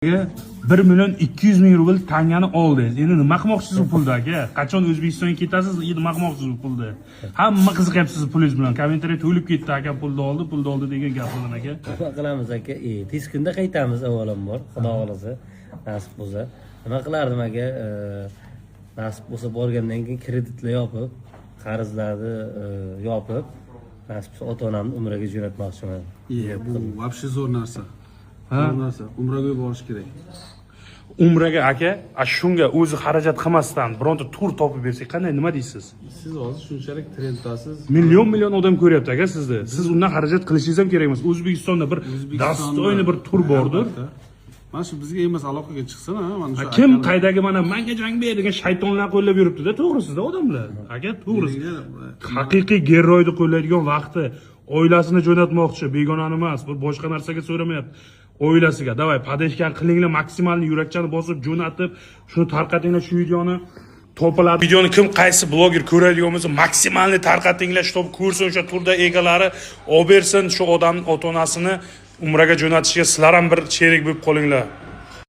1 200 000 rubl tangani oldingiz. Endi nima qilmoqchisiz bu pulda, aka? Qachon O'zbekistonga ketasiz? Endi nima qilmoqchisiz bu pulda? Hamma qiziqyapti sizni pulingiz bilan. Kommentariy to'lib ketdi, aka pulni oldi, pulni oldi degan gap bilan, aka. Nima qilamiz, aka? Tez kunda qaytamiz avvalambor, xudo xohlasa, nasib bo'lsa. Nima qilardim, aka? Nasib bo'lsa, borgandan keyin kreditlar yopib, qarzlarni yopib, nasib bo'lsa, ota onamni umraga jo'natmoqchiman. Iye, bu вообще zo'r narsa. Ha? Zo'r narsa. Umraga borish kerak. Umraga, aka, a shunga o'zi xarajat qilmasdan bironta tur topib bersak, qanday, nima deysiz? Siz hozir shunchalik trenddasiz. Million million odam ko'ryapti, aka, sizni. Siz undan xarajat qilishingiz ham kerak emas. O'zbekistonda bir достойный bir tur bordir. Albatta. Mana shu bizga emas, aloqaga chiqsin, ha, mana shu. Kim qaydagi mana manga jang ber degan shaytonlar qo'llab yuribdi-da, to'g'risida odamlar. Aka, to'g'risi. Haqiqiy герой ni qo'llaydigan vaqti, oilasini jo'natmoqchi, begonani emas, bir boshqa narsaga so'ramayapti. Oilasiga давай поддержка qilinglar, максимальный yurakchani bosib jo'natib, shuni tarqatinglar shu videoni. Topiladi. Videoni kim, qaysi bloger ko'radigan bo'lsa, максимальный tarqatinglar, чтобы ko'rsin o'sha turda egalari, olib bersin shu odamni ota-onasini umraga jo'natishga, sizlar ham bir sherik bo'lib qolinglar.